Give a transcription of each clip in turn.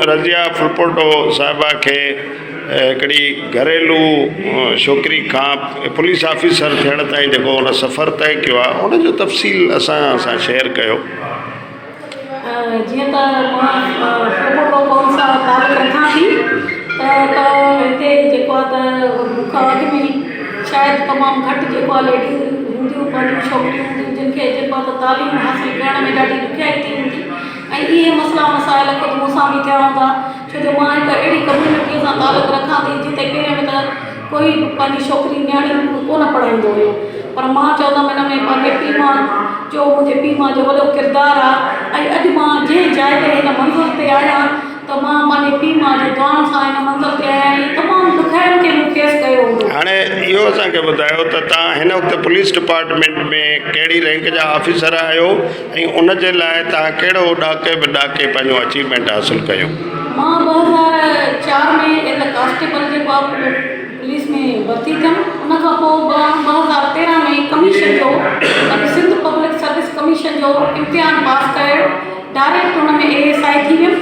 رضيه ڦلپوٽو صاحبه کي هڪڙي گهريلو ڇوڪري کان پوليس آفيسر ٿيڻ تائين جيڪو ان سفر طئي ڪيو آهي ان جو تفصيل اسان سان شيئر ڪيو. جيئن ته مان ڦلپوٽو قوم سان تعلق رکان ٿي ته ته هتي جيڪو آهي ته مون کان اڳ ۾ شايد تمام گهٽ جيڪو آهي ليڊيز هونديون پنهنجون ڇوڪريون هونديون جن کي جيڪو آهي ته تعليم حاصل ڪرڻ ۾ ڏاڍي ڏکيائي ٿي هوندي ۽ اهي مسئلا مسائل خود مون سان به ٿيا هوندا ڇو جو مان هڪ اهڙي ڪميونٽيء سان تعلق رکان ٿي جتي پهرين ۾ ته ڪوئي به پنهنجي ڇوڪري نياڻي ڪونه پڙهائيندو هيو پر مان چوندم ان ۾ پنهنجي پيء ماء جو منهنجي پيء ماء جو وڏو ڪردار آهي ۽ اڄ مان جنهن جاء تي هن منزل تي آهيان ته مان پنهنجي پيء ماء جي دعائن سان هن منزل تي آهيان ۽ تمام ڏکيائين کي مون فيس ڪيو هوندو. هاڻي اهو اسان کي ٻڌايو ته توهان هن وقت پوليس ڊپارٽمينٽ ۾ ڪهڙي رينڪ جا آفيسر آهيو ۽ ان جي لاء توهان ڪهڙو ڏاڪي به ڏاڪي پنهنجو اچيومينٽ حاصل ڪيو؟ مان 2004 ۾ ايز اي ڪانسٽيبل جي پاپ پوليس ۾ ڀرتي ٿيم ان کان پوء 2013 ۾ ڪميشن جو يعني سنڌ پبلڪ سروس ڪميشن جو امتحان پاس ڪيو direct in ۾ A S I ٿي ويم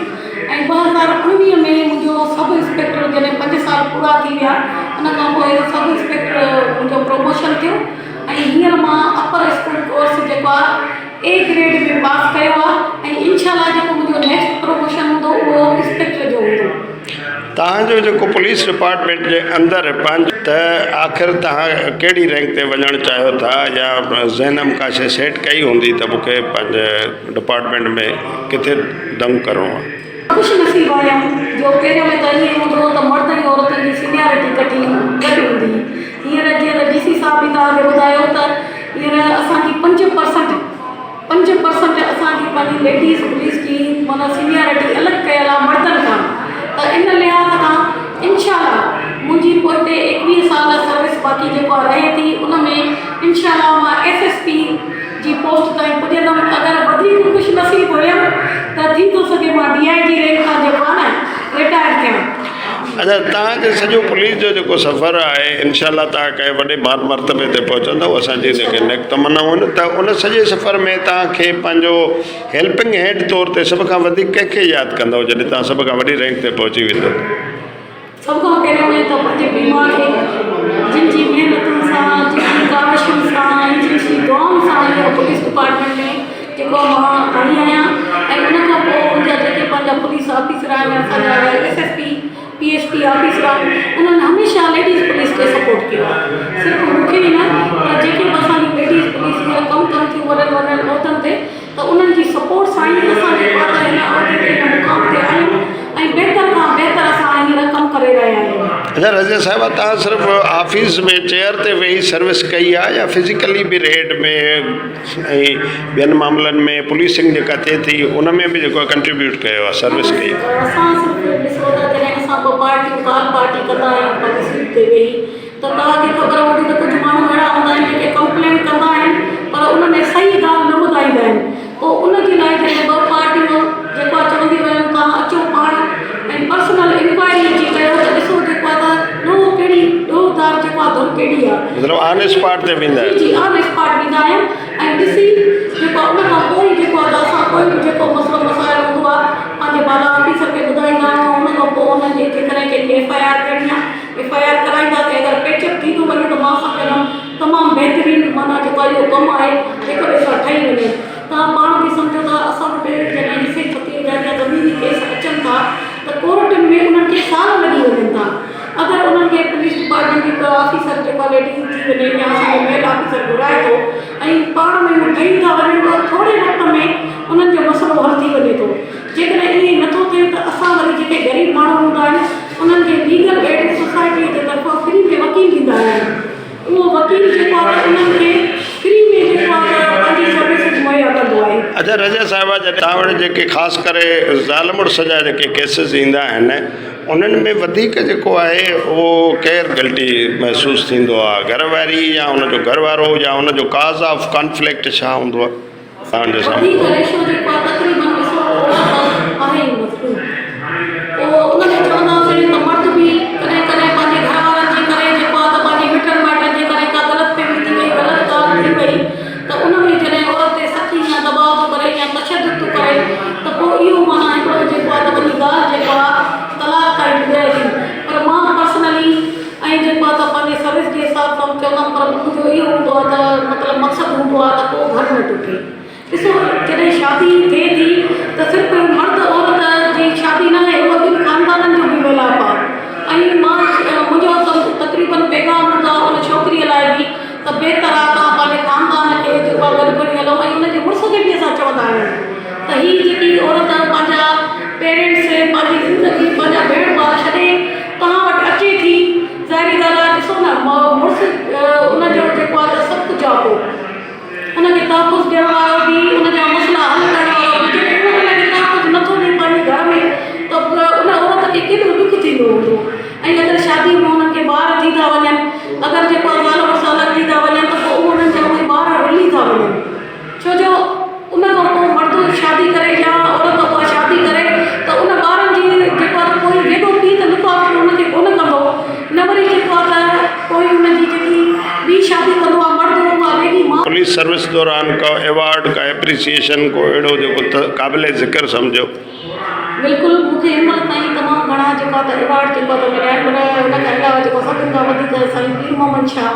۽ 2019 ۾ منهنجو سب انسپيڪٽر جڏهن پنج سال پورا ٿي ويا ان کان پوء ايز اي سب انسپيڪٽر منهنجو پروموشن ٿيو ۽ هينئر مان اپر اسڪول ڪورس جيڪو آ اي گريڊ ۾ پاس ڪيو آ ۽ انشاء الله جيڪو منهنجو نيڪسٽ پروموشن هوندو اهو انسپيڪٽر جو هوندو. توهان جو جيڪو پوليس ڊپارٽمينٽ جي اندر پنهنجو ته آخر توهان ڪهڙي رينڪ تي وڃڻ چاهيو ٿا يا ذهن م ڪا شي سيٽ ڪئي هوندي ته مون کي پنهنجي ڊپارٽمينٽ ۾ ڪٿي دنگ ڪرڻو آ. خوش نصيب آهيون جو پهريان ۾ ته ائين هوندو هو ته مرد ۽ عورتن جي سينيارٽي ڪٺي گڏ هوندي هئي. هينئر جيئن ته ڊي سي صاحب به توهان کي ٻڌايو ته هينئر اسان جي 5% 5% اسان جي پنهنجي ليڊيز پوليس جي معنيٰ سينيارٽي الڳ ڪيل آهي مردن کان ته ان لحاظ کان انشاء الله منهنجي پوئتي 21 سال سروس باقي جيڪو آهي رهي ٿي ان ۾ انشاء الله مان ايس ايس پي جي پوسٽ تائين پڄندم اگر وڌيڪ خوش نصيب هيم ته ٿي ٿو سگهي مان ڊي I جي رينڪ تان جيڪو آهي نه رٽائر ٿيان. اچا توهان جي سڄو پوليس جو جيڪو سفر آهي انشاء الله توهان ڪنهن وڏي مان مرتبي تي پهچندو اسان جي جيڪي نيڪ تمنائون آهن ته ان سڄي سفر ۾ توهان کي پنهنجو هيلپنگ هينڊ طور تي سڀ کان وڌيڪ ڪنهن کي ياد ڪندو جڏهن توهان سڀ کان وڏي رينڪ تي پهچي ويندو. سڀ کان پهريون ۾ ته پنهنجي پيء ماء کي جن جي محنتن سان جن جي ڪاوشن سان ۽ جن جي دعائن سان هينئر پوليس ڊپارٽمينٽ ۾ جيڪو مان آئي آهيان ۽ ان کان پوء منهنجا جيڪي پنهنجا پوليس آفيسر آهن اسان جا S S P P S P officer آهن انهن هميشه ليڊيز پوليس کي سپورٽ ڪيو آهي صرف مون کي ئي نه پر جيڪي به اسان جون ليڊيز پوليس هينئر ڪم ڪن ٿيون وڏن وڏن عهدن تي ته انهن جي سپورٽ سان ئي اسان جيڪو آهي ته هن عهدي تي هن مقام تي آهيون ۽ بهتر کان بهتر اسان هينئر ڪم ڪري رهيا آهيون. اچا رضيه صاحبه توهان صرف آفيس ۾ چيئر تي ويهي سروس ڪئي آهي يا فزيڪلي به ريڊ ۾ ۽ ٻين معاملن ۾ پوليسنگ جيڪا ٿئي ٿي ان ۾ به جيڪو آهي ڪنٽريبيوٽ ڪيو آهي سروس ڪئي آهي. اسان صرف ڏسو ته جڏهن اسان ٻه پارٽيون ڪال پارٽي ڪندا آهيون پنهنجي سيٽ تي ويهي ته توهان کي خبر هوندي ته ڪجهه ماڻهو اهڙا هوندا آهن جيڪي ڪمپلين ڪندا آهن پر ان ۾ صحيح ڳالهه نه ٻڌائيندا آهن پوء ان جي لاء جڏهن ٻه پارٽيون جيڪو آهي چونديون وڃن توهان اچو پاڻ ۽ پرسنل انڪوائري اچي ڪيو ته ڏسو جيڪو آهي ته ڏوهه ڪهڙي ڏوهدار جيڪو آهي ڌر ڪهڙي آهي. مطلب آن اسپاٽ تي ويندا آهيو. جي جي آن اسپاٽ ويندا آهيون ۽ ڏسي جيڪو آهي ان کان پوء ئي جيڪو آهي ته اسان ڪوئي به جيڪو مسئلو مسائل هوندو آهي پنهنجي بالا آفيسر کي ٻڌائيندا آهيون ان کان پوء انهن جي جيڪڏهن ڪنهن کي ايف I R ڪرڻي آهي ايف I R ڪرائينداسين اگر پيچ اپ ٿي ٿو وڃي ته مان سمجهندم تمام بهترين معنيٰ جيڪو اهو ڪم آهي هڪ ٻئي سان ٺهي وڃي توهان پاڻ به سمجهو ٿا اسان وٽ جڏهن حصي پتي جا يا زميني ڪيس اچن ٿا ته ڪورٽن ۾ انهن کي سال لڳي وڃن ٿا اگر انهن کي پوليس ڊپارٽمينٽ جي ڪا آفيسر جيڪا ليڊيز ٿي وڃي يا اسان جو ميل آفيسر گهرائي ٿو ۽ پاڻ ۾ هو ٺهي ٿا وڃن ته ٿوري وقت ۾ انهن جو مسئلو حل ٿي وڃي ٿو جيڪڏهن ائين نه ٿو ٿئي ته اسان وري جيڪي غريب ماڻهو هوندا آهن انهن کي ليگل ايڊ سوسائٽيء جي طرفان فري ۾ وڪيل ڏيندا آهن. اهو وڪيل جيڪو آهي ته انهن کي فري ۾ جيڪو آهي ته پنهنجي سروسز مهيا ڪندو آهي. اچا رضيه صاحبه جڏهن توهان وٽ جيڪي خاص ڪري زال مڙس جا جيڪي ڪيسز ايندا آهن انهن ۾ وڌيڪ جيڪو آهي اهو ڪير گلٽي محسوس ٿيندو آهي گهر واري يا ان جو گهر وارو يا ان جو ڪاز آف ڪانفلڪٽ ڇا هوندو آهي؟ توهان جي سامهون. وڌيڪ ريشو جيڪو آهي تقريبن ڏسو ته عورت آهي ئي مظلوم. پوء ان ۾ چونداسين ته مرد به ڪڏهن ڪڏهن پنهنجي گهر وارن جي ڪري جيڪو آهي ته پنهنجي مٽن مائٽن جي ڪري ڪا غلط فهمي ٿي وئي غلط ڳالهه ٿي وئي ته ان ۾ جڏهن عورت تي سختي يا دٻاء ٿو ڪري يا تشدد ٿو ڪري ته پوء اهو معنيٰ هڪڙو جيڪو آهي ته وڃي ڳالهه جيڪو آهي. زندگي پنهنجا ڀيڻ ڀاء ڇڏي توهان وٽ اچي ٿي ظاهري ڳالهه آهي ڏسو نه مڙس ان جو جيڪو آهي ته سڀ ڪجهه آهي پوء ان کي تحفظ ڏيڻ وارو به ان جا مسئلا حل ڪرڻ وارو به جيڪڏهن اهو ان کي تحفظ نٿو ڏئي پنهنجي گهر ۾ ته ان عورت کي ڪيڏو ڏک ٿيندو هوندو ۽ اگر شادي ۾ انهن کي ٻار ٿي ٿا وڃن اگر جيڪو آهي زال مڙس الڳ ٿي ٿا وڃن ته پوء اهو انهن جا اهي ٻار رلي ٿا وڃن ڇو جو ان کان پوء مرد شادي ڪري يا عورت اها شادي ڪري ته ان ٻارن جي جيڪو آهي ته ڪوئي ويڳو پيء ته لڪ آفٽر ان کي ڪونه ڪندو نه وري جيڪو آهي ته ڪوئي ان جي جيڪي ٻي شادي ڪندو آهي مرد اها ويڳي ماء پوليس سروس دوران ڪو ايوارڊ ڪا ايپريسيئيشن ڪو اهڙو جيڪو قابل ذڪر سمجهو. بلڪل مون کي هن مهل تائين تمام گهڻا جيڪو آهي ته ايوارڊ جيڪو آهي ته مليا آهن پر ان کان علاوه جيڪو سڀني کان وڌيڪ سائين پير محمد شاهه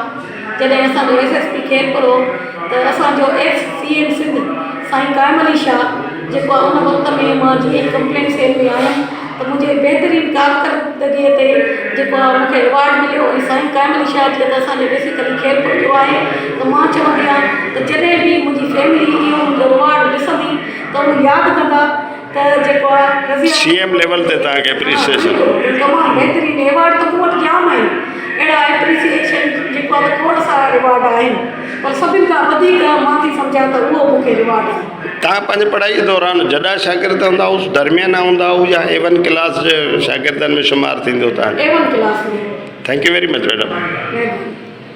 جڏهن اسان جو ايس ايس پي خيرپور هو ته اسان جو ايڪس سي ايم سنڌ سائين قائم علي شاهه جيڪو آهي ان وقت ۾ مان جيئن ئي ڪمپلينٽ سيل ۾ آيم ته منهنجي بهترين ڪارڪردگيء تي جيڪو آهي مون کي ايوارڊ مليو ۽ سائين قائم علي شاهه جيئن ته اسان جو بيسيڪلي خيرپور جو آهي ته مان چوندي آهيان ته جڏهن به منهنجي فيملي اهو منهنجو ايوارڊ ڏسندي ته اهو ياد ڪندا ته جيڪو آهي رضيه سي ايم ليول تي توهان کي اپريسيئيشن. تمام بهترين ايوارڊ ته مون وٽ جام آهن اهڙا اپريسيئيشن جيڪو آهي ته کوڙ سارا ريوارڊ آهن پر سڀن کان وڌيڪ مان ٿي سمجهان ته اهو مون کي ريوارڊ آهي. توهان پنهنجي پڙهائي دوران جڏا شاگرد هوندا هئس درميانا هوندا هئو يا اي ون ڪلاس جي شاگردن ۾ شمار ٿيندو توهان جو. A one class ۾. Thank you very much madam. مهرباني.